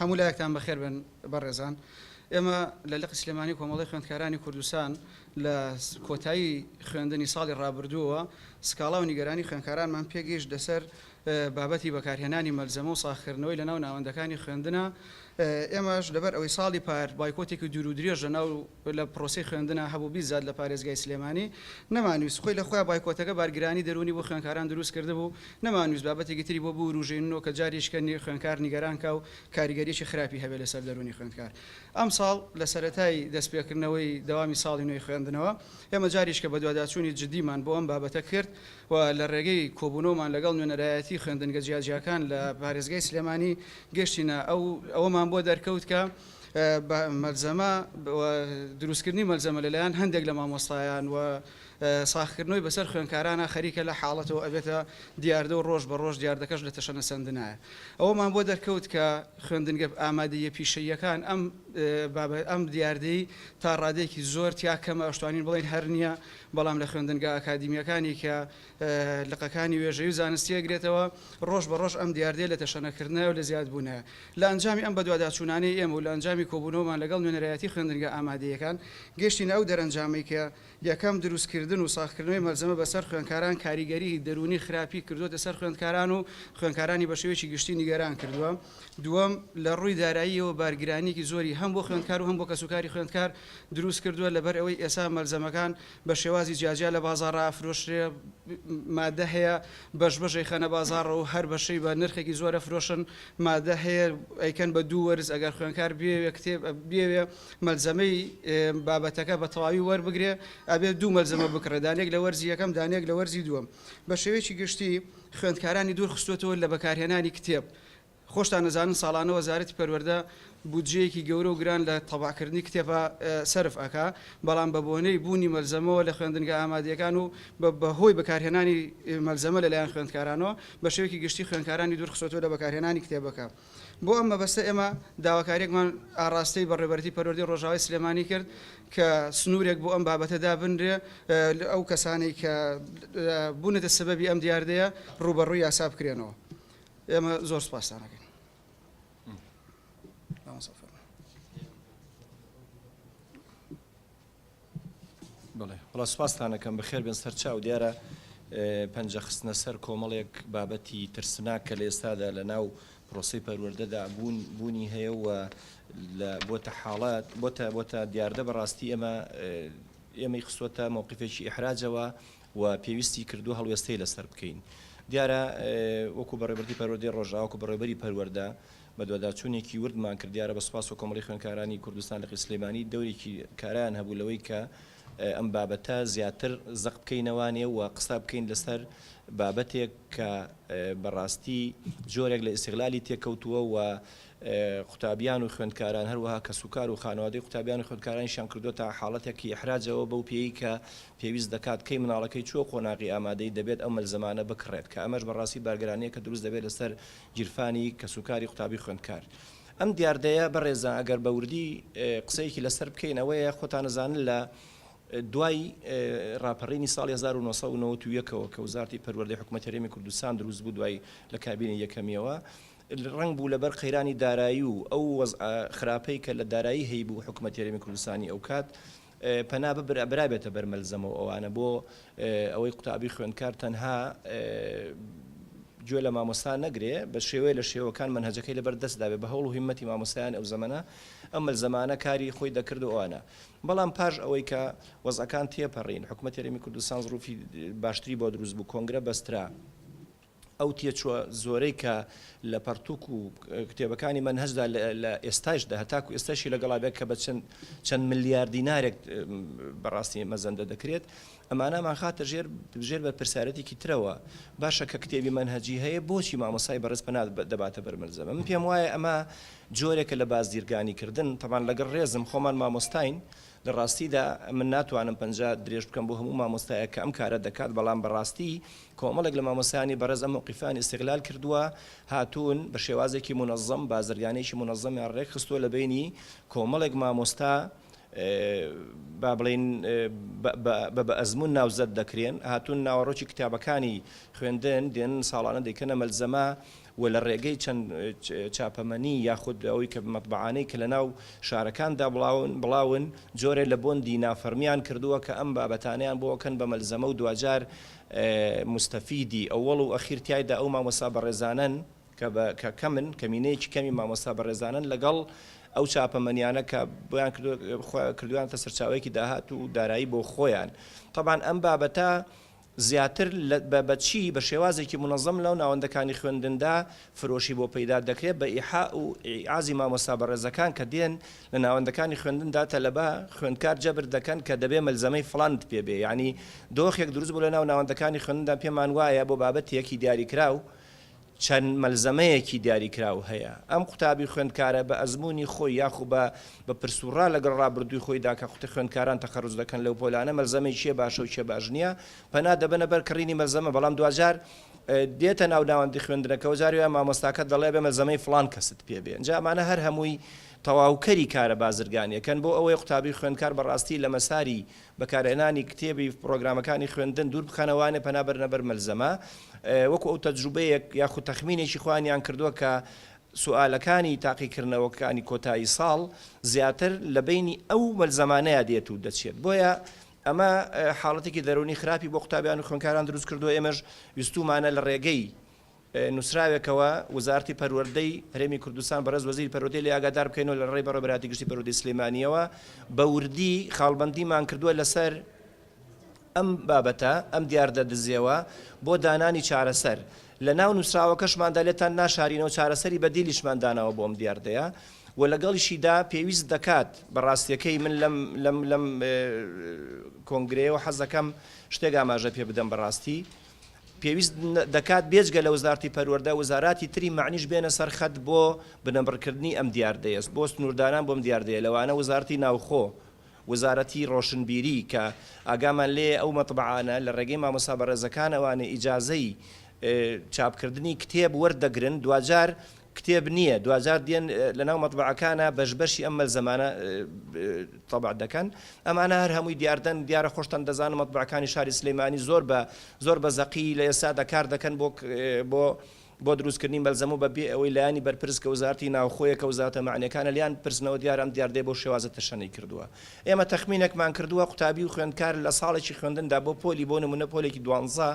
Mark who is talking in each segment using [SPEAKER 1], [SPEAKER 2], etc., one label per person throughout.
[SPEAKER 1] هەموو لایەکتان بەخێر بێن بەڕێزان. ئێمە لە لقی سلێمانی کۆمەڵەی خوێندکارانی کوردستان لە کۆتایی خوێندنی ساڵی ڕابردووەوە سکاڵا و نیگەرانی خوێندکارانمان پێگەیشت لەسەر بابەتی بەکارهێنانی مەلزەمە و ساغکردنەوەی لەناو ناوەندەکانی خوێندنا، ئێمەش لەبەر ئەوەی ساڵی پار بایکۆتێکی دوور و درێژ لەناو لە پرۆسەی خوێندنا هەبوو بیزات لە پارێزگای سلێمانی نەمانویست خۆی لە خۆیا بایکۆتەکە بارگرانی دەروونی بۆ خوێندکاران دروست کردبوو نەمانویست بابەتێکی تری بۆ بوروژێننەوە کە جارێکیکە خوێندکار نیگەران کا و کاریگەریی خراپی هەبێت لەسەر دەروونی خوێندکار. ئەمساڵ لە سەرەتای دەستپێکردنەوەی دەوامی ساڵی نوێی خوێندنەوە ئێمە جاریشکە بەدواداچوونی جدیمان بۆ ئەم بابەتە کرد و لە ڕێگەی کۆبوونەوەمان لەگەڵ نوێنەرایەتی خوێندنگە جیاجیاکان لە پارێزگای سلێمانی گەشتینە ئەو ئەوەمان بۆ دەرکەوت کە بە مەلزەمە و دروستکردنی مەلزەمە لەلایەن هەندێک لە مامۆستایان و ساغکردنەوەی بەسەر خوێندکارانە خەریکە لە حاڵەتەوە ئەبێتە دیاردە و ڕۆژ بە ڕۆژ دیاردەکەش لە تەشەنەسەندنایە. ئەوەمان بۆ دەرکەوت کە خوێندنگە ئامادەییە پیشەییەکان ئەم ئەم دیاردەی تا ڕادەیەکی زۆر تیا کەمە ئەشتوانین بڵێین هەر نییە بەڵام لە خوێندنگە ئەکادیمییەکانی کە لقەکانی وێژەیی و زانستی ئەگرێتەوە ڕۆژ بە ڕۆژ ئەم دیاردەیە لە تەشەنەکردنایە و لە زیادبوونایە. لە ئەنجامی ئەم بەدواداچوونانەی ئێمە و لە ئەنجامی کۆبوونەوەمان لەگەڵ نوێنەرایەتی خوێندنگە ئامادەییەکان گەیشتینە ئەو دەرەنجامەی کە یەکەم، دروستکردن و ساغکردنەوەی مەلزەمە بەسەر خوێندکاران کاریگەریی دەروونی خراپی کردووەتە سەر خوێندکاران و خوێندکارانی بە شێوەیەکی گشتی نیگەران کردووە. دووەم، لە ڕووی داراییەوە بارگرانییەکی زۆری هەم بۆ خوێندکار و هەم بۆ کەسوکاری خوێندکار دروست کردووە، لەبەر ئەوەی ئێستا مەلزەمەکان بە شێوازی جیاجیا لە بازاڕا ئەفرۆشرێ، مادە هەیە بەش بەش ئەیخەنە بازاڕەوە و هەر بەشەی بە نرخێکی زۆر ئەفرۆشن، مادە هەیە ئەیکەن بە دوو وەرز، ئەگەر خوێندکار بیەوێ کتێب بیەوێ مەلزەمەی بابەتەکە بە تەواوی وەربگرێ ئەبێ دوو مەلزەمە بکڕێ دانەیەک لە وەرزی یەکەم دانەیەک لە وەرزی دووەم. بە شێوەیەکی گشتی خوێندکارانی دوور خستووەتەوە لە بەکارهێنانی کتێب. خۆشتان ئەزانن ساڵانە وەزارەتی پەروەردە بودجەیەکی گەورە و گران لە تەبعکردنی کتێبا سەرف ئەکا، بەڵام بە بۆنەی بوونی مەلزەمەوە لە خوێندنگە ئامادەیەکان و بە هۆی بەکارهێنانی مەلزەمە لەلایەن خوێندکارانەوە بە شێوەیەکی گشتی خوێندکارانی دوور خستووەتەوە لە بەکارهێنانی کتێبەکە. بۆ ئەم مەبەستە ئێمە داواکارییەکمان ئاڕاستەی بەڕێوەبەرێتی پەروەردەی ڕۆژئاوای سلێمانی کرد کە سنوورێک بۆ ئەم بابەتە دابنرێ، ئەو کەسانەی کە بوونەتە سەبەبی ئەم دیاردەیە ڕووبەڕووی یاسا بکرێنەوە. ئێمە زۆر سوپاستان ئەکەین. مامۆستا فەرموو.
[SPEAKER 2] بەڵێ وەڵا سوپاستان ئەکەم بەخێر بێن سەرچاو دیارە پەنجە خستنە سەر کۆمەڵێک بابەتی ترسناک کە لە ئێستادا لە ناو پرۆسەی پەروەردەدا بوون بوونی هەیە و لە بۆتە حاڵەت بۆتە بۆتە دیاردە بەڕاستی ئێمە ئێمەی خستووەتە مەوقفێکی ئیحراجەوە و پێویستی کردووە هەڵوێستەی لەسەر بکەین دیارە وەکو بەڕێوەبەرتی پەروەردەی ڕۆژئاوا وەکو بەڕێوەبەری پەروەردە بەدواداچوونێکی وردمان کرد، دیارە بە سوپاسەوە کۆمەڵەی خوێندکارانی کوردستان لقی سلێمانی دەورێکی کارایان هەبوو لەوەی کە ئەم بابەتە زیاتر زەق بکەینەوانێ و قسە بکەین لەسەر بابەتێک کە بەڕاستی جۆرێک لە ئیستغلالی تێکەوتووە و قوتابیان و خوێندکاران هەروەها کەسوکار و خانەوادەی قوتابیان و خوێندکارانیشیان کردووەتە حاڵەتێکی ئیحراجەوە بەو پێیەی کە پێویست دەکات کەی مناڵەکەی چووە قۆناغی ئامادەیی دەبێت ئەو مەلزەمانە بکڕێت کە ئەمەش بەڕاستی بارگرانییەکە دروست دەبێت لەسەر گیرفانی کەسوکاری قوتابی خوێندکار. ئەم دیاردەیە بەڕێزان ئەگەر بە وردی قسەیەکی لەسەر بکەین ئەوەیە خۆتان ئەزانن لە دوای ڕاپەڕینی ساڵی 1991 ەوە کە وزارەتی پەروەردەی حکوومەتی هەرێمی کوردستان دروست بوو دوای لە کابینەی یەکەمیەوە ڕەنگ بوو لەبەر قەیرانی دارایی و ئەو وەزعە خراپەی کە لە دارایی هەیبوو حکوومەتی هەرێمی کوردستانی ئەوکات پەنا برابێتە بەر مەلزەمە و ئەوانە بۆ ئەوەی قوتابی خوێندکار تەنها گوێ لە مامۆستا نەگرێ بە شێوەیە لە شێوەکان مەنهەجەکەی لەبەر دەست دابێ بە هەوڵ و هیمەتی مامۆستایان ئەو زەمەنە ئەم مەلزەمانە کاری خۆی دەکرد و ئەوانە بەڵام پاش ئەوەی کە وەزعەکان تێپەڕین حکومەتی هەرێمی کوردستان زروفی باشتری بۆ دروست بوو کۆنگرە بەسترا ئەو تێچووە زۆرەی کە لە پەڕتووک و کتێبەکانی مەنهەجدا لە ئێستاشدا هەتاکو ئێستاشی لەگەڵا بێت کە بە چەند چەند ملیار دینارێک بەڕاستی مەزەندە دەکرێت ئەمانەمان خاتە ژێر ژێر بەرپرسیارەتێکی ترەوە باشە کە کتێبی مەنهەجی هەیە بۆچی مامۆستای بەڕێز پەنا دەباتە بەر مەلزەمە من پێم وایە ئەمە جۆرێکە لە بازدیرگانی کردن تەبان لەگەڵ ڕێزم خۆمان مامۆستاین لە ڕاستیدا من ناتوانم پەنجە درێژ بکەم بۆ هەموو مامۆستایەک کە ئەم کارە دەکات بەڵام بەڕاستی کۆمەڵێک لە مامۆستایانی بەڕێز ئەم مەوقیفەیان ئیستیغلال کردووە، هاتوون بە شێوازێکی مونەزەم بازرگانییەکی مونەزەمیان ڕێکخستووە لە بەینی کۆمەڵێک مامۆستا. با بڵێین بە بە ئەزموون ناوزەد دەکرێن، هاتوون ناوەڕۆکی کتابەکانی خوێندن دێنن ساڵانە دەیکەنە مەلزەمە و لە ڕێگەی چەند چاپەمەنی یاخود ئەوەی کە مەتبەعانەی کە لەناو شارەکاندا بڵاون بڵاون جۆرێ لە بۆندی نافەرمیان کردووە کە ئەم بابەتانەیان بۆ ئەکەن بە مەلزەمە و دواجار موستەفیدی ئەوەڵ و ئەخیر تیایدا ئەو مامۆستا بەڕێزانەن کە بە کە کەمن، کەمینەیەکی کەمی مامۆستا بەڕێزانەن لەگەڵ ئەو چاپەمەنیانە کە بۆیان کردووە کردویانەتە سەرچاوەیەکی داهات و دارایی بۆ خۆیان. تەبعەن ئەم بابەتە زیاتر لە بە بە چی بە شێوازێکی مونەزەم لەو ناوەندەکانی خوێندندا فرۆشی بۆ پەیدا دەکرێت بە ئیحاء و ئیعازی مامۆستا بەڕێزەکان کە دێن لە ناوەندەکانی خوێندندا تەلەبە خوێندکار جەبر دەکەن کە دەبێ مەلزەمەی فڵانت پێ بێ یانی دۆخێک دروست بوو لە ناو ناوەندەکانی خوێندندا پێمان وایە بۆ بابەتێکی دیاریکراو چەند مەلزەمەیەکی دیاریکراو هەیە. ئەم قوتابی خوێندکارە بە ئەزموونی خۆی یاخو بە بە پرس و ڕا لەگەڵ ڕابردووی خۆیدا کە قوتی خوێندکاران تەخەروج دەکەن لەو پۆلانە مەلزەمەی کێ باشە و کێ باش نییە پەنا دەبەنە بەر کڕینی مەلزەمە بەڵام دواجار دێتە ناو ناوەندی خوێندنەکەوە جاری وایە مامۆستاکە دەڵێ بێ مەلزەمەی فڵان کەست پێ بێ ئینجا ئەمانە هەر هەمووی تەواوکەری کارە بازرگانیەکەن بۆ ئەوەی قوتابی خوێندکار بەڕاستی لە مەساری بەکارهێنانی کتێبی پڕۆگرامەکانی خوێندن دوور بخەنەوانێ پەنا بەرنە بەر مەلزەمە وەکو ئەو تەجروبەیەک یاخود تەخمینێکی خۆیانیان کردووە کە سوئالەکانی تاقیکردنەوەکانی کۆتایی ساڵ زیاتر لە بەینی ئەو مەلزەمانەیا دێت و دەچێت بۆیە ئەمە حاڵەتێکی دەروونی خراپی بۆ قوتابیان و خوێندکاران دروست کردووە ئێمەش ویستوومانە لە ڕێگەی نووسراوێکەوە وەزارەتی پەروەردەی هەرێمی کوردستان بەڕێز وەزیری پەروەردەی لێ ئاگادار بکەینەوە لە ڕێی بەڕێوەبەرایەتی گشتی پەروەردەی سلێمانییەوە بە وردی خاڵبەندیمان کردووە لەسەر ئەم بابەتە، ئەم دیاردە دزێوە بۆ دانانی چارەسەر. لە ناو نووسراوەکەشماندا لێتان ناشارینەوە چارەسەری بەدیلیشمان داناوە بۆ ئەم دیاردەیە و لەگەڵیشیدا پێویست دەکات بە ڕاستییەکەی من لەم لەم لەم کۆنگرەیەوە حەز دەکەم شتێک ئاماژە پێ بدەم بەڕاستی پێویست دەکات بێجگە لە وەزارتی پەروەردە وەزاراتی تری مەعنیش بێنە سەر خەت بۆ بنەبڕکردنی ئەم دیاردەیەس بۆ سنووردانان بۆم دیاردەیە لەوانە وەزارتی ناوخۆ وەزارەتی ڕۆشنبیری کە ئاگامان لێیە ئەو مەتبەعانە لە ڕێگەی مامۆستا بەڕێزەکانەوانێ ئیجازەی چاپکردنی کتێب وەردەگرن دواجار کتێب نییە، دواجار دێن لەناو مەتبەعەکانا بەش بەشی ئەم مەلزەمانە تەبع دەکەن، ئەمانە هەر هەمووی دیاردەن، دیارە خۆشتان دەزانن مەتبەعەکانی شاری سلێمانی زۆر بە زۆر بە زەقی لە ئێستادا کار دەکەن بۆ بۆ بۆ دروستکردنی مەلزەمە و بە بێ ئەوەی لایەنی بەرپرس کە وەزارەتی ناوخۆیە کە وەزارەتە مەعنیەکانە لێیان بپرسنەوە دیارە ئەم دیاردەیە بەو شێوازە تەشەنەی کردووە. ئێمە تەخمینێکمان کردووە قوتابی و خوێندکار لە ساڵێکی خوێندندا بۆ پۆلی بۆ نموونە پۆلێکی دوانزە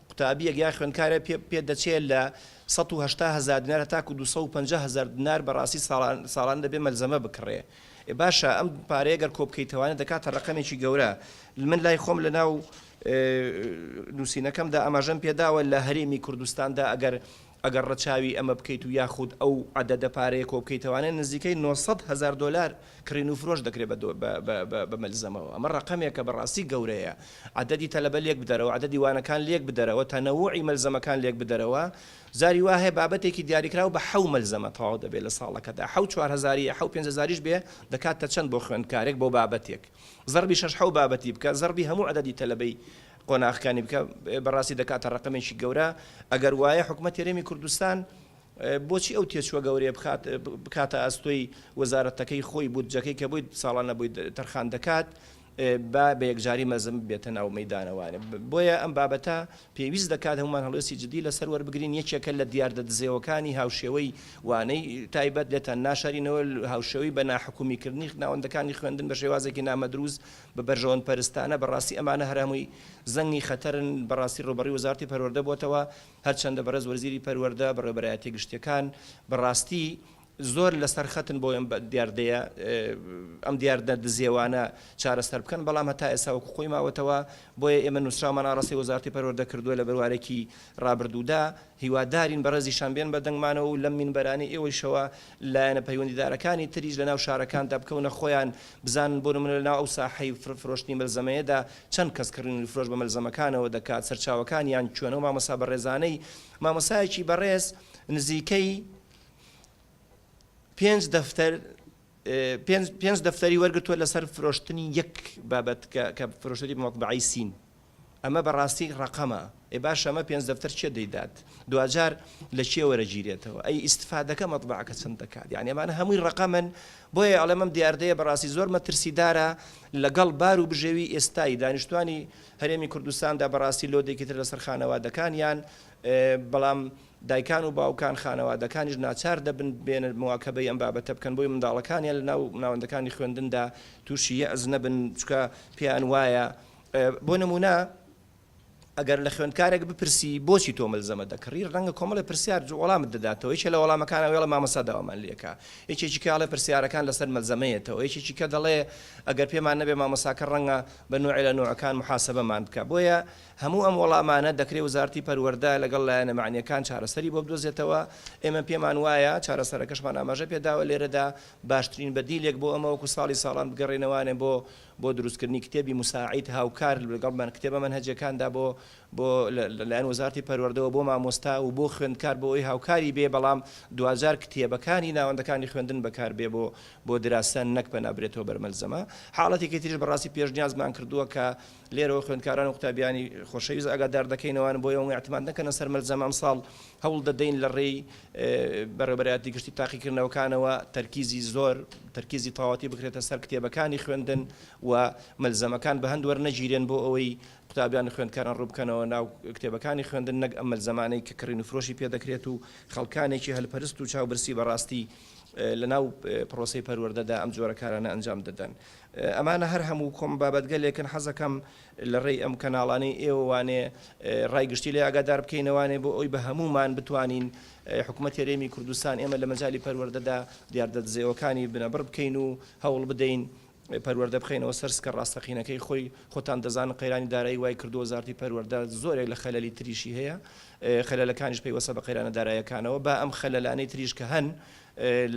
[SPEAKER 2] قوتابیەک یا خوێندکارێ پێ پێ دەچێ لە 180 هەزار دینار هەتاکو 250 هەزار دینار بەڕاستی ساڵان ساڵانە دەبێ مەلزەمە بکڕێ ئێ باشە ئەم پارەیە گەر کۆبکەیتەوانە دەکاتە ڕەقەمێکی گەورە من لای خۆم لە ناو نووسینەکەمدا ئاماژەم پێداوە لە هەرێمی کوردستاندا ئەگەر ئەگەر ڕەچاوی ئەمە بکەیت و یاخود ئەو عەدەدە پارەیە کۆبکەیتەوانە نزیکەی 900 هەزار دۆلار کڕین و فرۆش دەکرێت بە بە مەلزەمەوە ئەمە ڕەقەمێکە بەڕاستی گەورەیە عەدەدی تەلەبە لێک بدەرەوە عەدەدی وانەکان لێک بدەرەوە تەنەوعی مەلزەمەکان لێک بدەرەوە جاری وا هەیە بابەتێکی دیاریکراو بە حەو مەلزەمە تەواو دەبێت لە ساڵەکەدا حەو چوار هەزاری حەو پێنج هەزاریش بێ دەکاتە چەند بۆ خوێندکارێک بۆ بابەتێک زەربی شەش حەو بابەتی بکە زەربی هەموو عەدەدی تەلەبەی قۆناغەکانی بکە بەڕاستی دەکاتە ڕەقەمێکی گەورە ئەگەر وایە حکومەتی هەرێمی کوردستان بۆچی ئەو تێچووە گەورەیە بخات بکاتە ئەستۆی وەزارەتەکەی خۆی بودجەکەی کە بۆی ساڵانە بۆی تەرخان دەکات با بە یەکجاری مەزن ببێتە ناو مەیدانەوانێ بۆیە ئەم بابەتە پێویست دەکات هەموومان هەڵوێستی جدی لەسەر وەربگرین یەکێکە لە دیاردە دزێوەکانی هاوشێوەی وانەی تایبەت لێتان ناشارینەوە هاوشێوەی بە ناحکومیکردنی ناوەندەکانی خوێندن بە شێوازێکی نامەدروست بە بەرژەوەند پەرستانە بەڕاستی ئەمانە هەر هەمووی زەنگی خەتەرن بەڕاستی ڕووبەڕووی وەزارەتی پەروەردە بۆتەوە هەرچەندە بەڕێز وەزیری پەروەردە بەڕێوەبەرایەتیە گشتیەکان بەڕاستی زۆر لەسەر خەتن بۆ ئەم دیاردەیە ئەم دیاردە دزێوانە چارەسەر بکەن بەڵام هەتا ئێستا وەکو خۆی ماوەتەوە بۆیە ئێمە نووسراومان ئاڕاستەی وەزارەتی پەروەردە کردووە لە بەروارێکی ڕابردوودا هیوادارین بەڕێزیشان بێن بە دەنگمانەوە و لەم مینبەرانەی ئێوەیشەوە لایەنە پەیوەندیدارەکانی تریش لەناو شارەکاندا بکەونە خۆیان بزانن بۆ نمونە لەناو ئەو ساحەی فرۆشتنی مەلزەمەیەدا چەند کەس کڕین و فرۆش بە مەلزەمەکانەوە دەکات سەرچاوەکانیان کوێن ئەو مامۆستا بەڕێزانەی مامۆستایەکی بەڕێز نزیکەی پێنج دەفتەر پێنج دەفتەری وەرگرتووە لەسەر فرۆشتنی یەک بابەت کە فرۆشتنی بە مەتبەعەی سین ئەمە بەڕاستی ڕەقەمە. ئێ باشە ئەمە پێنج دەفتەر کێ دەیدات؟ دواجار لە کێ وەرەگیرێتەوە؟ ئەی ئیستفادەکە مەتبەعەکە چەند دەکات؟ یانی ئەمانە هەمووی ڕەقەمن، بۆیە ئەڵێم ئەم دیاردەیە بەڕاستی زۆر مەترسیدارە لەگەڵ بار و بژێوی ئێستای دانیشتوانی هەرێمی کوردستاندا بەڕاستی لۆدێکی تر لەسەر خانەوادەکانیان بەڵام دایکان و باوکان خانەوادەکانیش ناچار دەبن بێنە مواکەبەی ئەم بابەتە بکەن بۆی منداڵەکانیان لە ناو ناوەندەکانی خوێندندا تووشی یەئس نەبن چونکە پێیان وایە بۆ نموونە ئەگەر لە خوێندکارێک بپرسی بۆچی تۆ مەلزەمە دەکڕی ڕەنگە کۆمەڵێ پرسیار وەڵامت دەداتەوە یەکێ لە وەڵامەکان ئەوێڵە مامۆستا داوامان لێکا یەکێکی کە ئەڵێ پرسیارەکان لەسەر مەلزەمەیەتەوە یەکێکی کە دەڵێ ئەگەر پێمان نەبێ مامۆساکە ڕەنگە بە نوعێ لە نوعەکان محاسبەمان بکا بۆیە هەموو ئەم وەڵامانە دەکرێ وەزارەتی پەروەردە لەگەڵ لایەنە مەعنیەکان چارەسەری بۆ بدۆزێتەوە ئێمە پێمان وایە چارەسەرەکەشمان ئاماژە پێداوە لێرەدا باشترین بەدیلێک بۆ ئەمە وەکو ساڵی ساڵان بگەڕێنەوانێ بۆ بۆ دروستکردنی کتێبی موساعید هاوکار لەگەڵ کتێبە مەنهەجیەکاندا بۆ بۆ لەلایەن وەزارەتی پەروەردەوە بۆ مامۆستا و بۆ خوێندکار بۆ ئەوەی هاوکاری بێ بەڵام دواجار کتێبەکانی ناوەندەکانی خوێندن بەکار بێ بۆ بۆ دراسە نەک پەنا برێتەوە بەر مەلزەمە. حاڵەتێکی تریش بەڕاستی پێشنیازمان کردووە کە لێرەوە خوێندکاران و قوتابیانی خۆشەویست ئاگادار دەکەینەوە بۆ ئەوەی ئیعتماد نەکەنە سەر مەلزەمە ئەمساڵ هەوڵ دەدەین لە ڕێی بەڕێوەبەرایەتی گشتی تاقیکردنەوەکانەوە تەرکیزی زۆر تەرکیزی تەواوەتی بکرێتە سەر کتێبەکانی خوێندن و مەلزەمەکان بە هەند وەرنەگیرێن بۆ ئەوەی قوتابیان و خوێندکاران ڕووبکەنەوە ناو کتێبەکانی خوێندن نەک ئەم مەلزەمانەی کە کڕین و فرۆشی پێدەکرێت و خەڵکانێکی هەلپەرست و چاوبرسی بەڕاستی لەناو پرۆسەی پەروەردەدا ئەم جۆرە کارانە ئەنجام دەدەن. ئەمانە هەر هەموو کۆم بابەتگەلێکن حەزەکەم لە ڕێی ئەم کەناڵانەی ئێوە وانێ ڕای گشتی لێ ئاگادار بکەینەوانێ بۆ ئەوی بە هەموومان بتوانین حکومەتی هەرێمی کوردستان ئێمە لە مەجالی پەروەردەدا دیاردە دزێوەکانی بنەبڕ بکەین و هەوڵ بدەین پەروەردە بخەینەوە سەر سکە ڕاستەقینەکەی خۆی، خۆتان دەزانن قەیرانی دارایی وای کردووە وەزارەتی پەروەردە زۆرێک لە خەلەلی تریشی هەیە، خەلەلەکانیش پەیوەستە بە قەیرانە داراییەکانەوە، با ئەم خەلەلانەی تریش کە هەن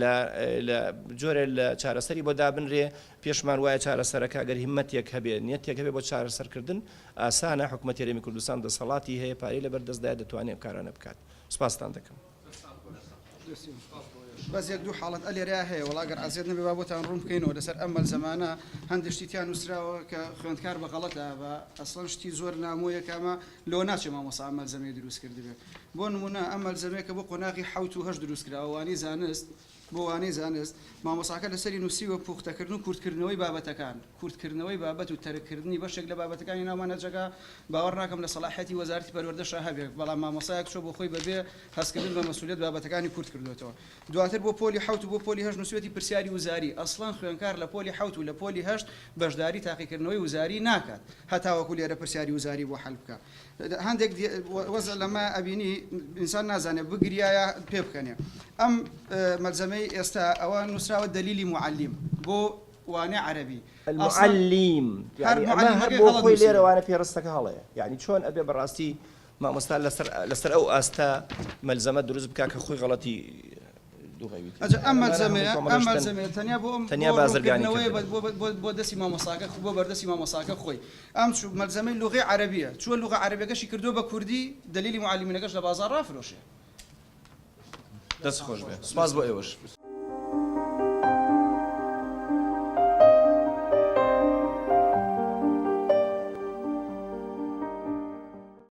[SPEAKER 2] لە لە جۆرێ لە چارەسەری بۆ دابنرێ، پێشمان وایە چارەسەرەکە گەر هیممەتێک هەبێ، نیەتێک هەبێ بۆ چارەسەرکردن ئاسانە، حکومەتی هەرێمی کوردستان دەسەڵاتی هەیە، پارەی لەبەر دەستدایە دەتوانێ ئەم کارانە بکات. سوپاستان دەکەم.
[SPEAKER 1] بەس یەک دوو حاڵەت ئەلێرەیا هەیە وەڵا گەر عەزێت نەبێ با بۆتان ڕوون بکەینەوە لەسەر ئەم مەلزەمانە هەندێک شتی تیا نووسراوە کە خوێندکار بە غەڵەت ئەبا ئەسڵەن شتی زۆر نامۆیە کە ئەمە لەوە ناچێ مامۆستا ئەم مەلزەمەی دروست کردبێ بۆ نموونە ئەم مەلزەمەیە کە بۆ قۆناغی حەوت و هەشت دروست کراوە وانەی زانست بۆ وانەی زانست مامۆستاکە لەسەری نووسیوە پوختەکردن و کورتکردنەوەی بابەتەکان کورتکردنەوەی بابەت و تەرککردنی بەشێک لە بابەتەکانی ناو مەنهەجەکە باوەڕ ناکەم لە سەڵاحیەتی وەزارەتی پەروەردەشا هەبێ بەڵام مامۆستایەک چووە بۆ خۆی بەبێ هەستکردن بە مەسئولیەت بابەتەکانی کورت کردووەتەوە دواتر بۆ پۆلی حەوت و بۆ پۆلی هەشت نووسیویەتی پرسیاری وزاری ئەسڵەن خوێنکار لە پۆلی حەوت و لە پۆلی هەشت بەشداری تاقیکردنەوەی وزاری ناکات هەتاوەکو لێرە پرسیاری وزاری بۆ حەل بکا هەندێک وەزع لەمە ئەبینی ئینسان نازانێ بگریا یا پێ بکەنێ ئەم مەلزەمەی ئێستا ئەوە نووسراوە دەلیلی موعەلیم بۆ وانەی عەرەبی ئەسڵەن
[SPEAKER 2] المعلم
[SPEAKER 1] هەر
[SPEAKER 2] یعنی ئەمە هەر
[SPEAKER 1] معلمەکەی
[SPEAKER 2] بۆ
[SPEAKER 1] غەڵەت
[SPEAKER 2] خۆی
[SPEAKER 1] نووسیوە.
[SPEAKER 2] لێرە وانە پێڕستەکە هەڵەیە یعنی چۆن ئەبێ بەڕاستی مامۆستا لەسەر لەسەر ئەو ئاستە مەلزەمە دروست بکا کە خۆی غەڵەتی لوغەوی
[SPEAKER 1] ئەجا
[SPEAKER 2] تێدا
[SPEAKER 1] ئەم
[SPEAKER 2] ئەمانە هەموو
[SPEAKER 1] مەلزەمەیە
[SPEAKER 2] کۆمەڵێ
[SPEAKER 1] ئەم
[SPEAKER 2] شتن
[SPEAKER 1] مەلزەمەیە تەنیا بۆ ئەم بۆ
[SPEAKER 2] تەنیا بازرگانی
[SPEAKER 1] ڕوونکردنەوەیە
[SPEAKER 2] کردنە.
[SPEAKER 1] بۆ بۆ بۆ دەستی مامۆستاکە بۆ بەردەستی مامۆستاکە خۆی ئەم چوو مەلزەمەی لوغەی عەرەبیە چووە لوغە عەرەبیەکەشی کردووە بە کوردی دەلیلی معلمینەکەش لە بازاڕ ڕافرۆشێ.
[SPEAKER 2] دەست خۆش بێ سوپاس بۆ ئێوەش.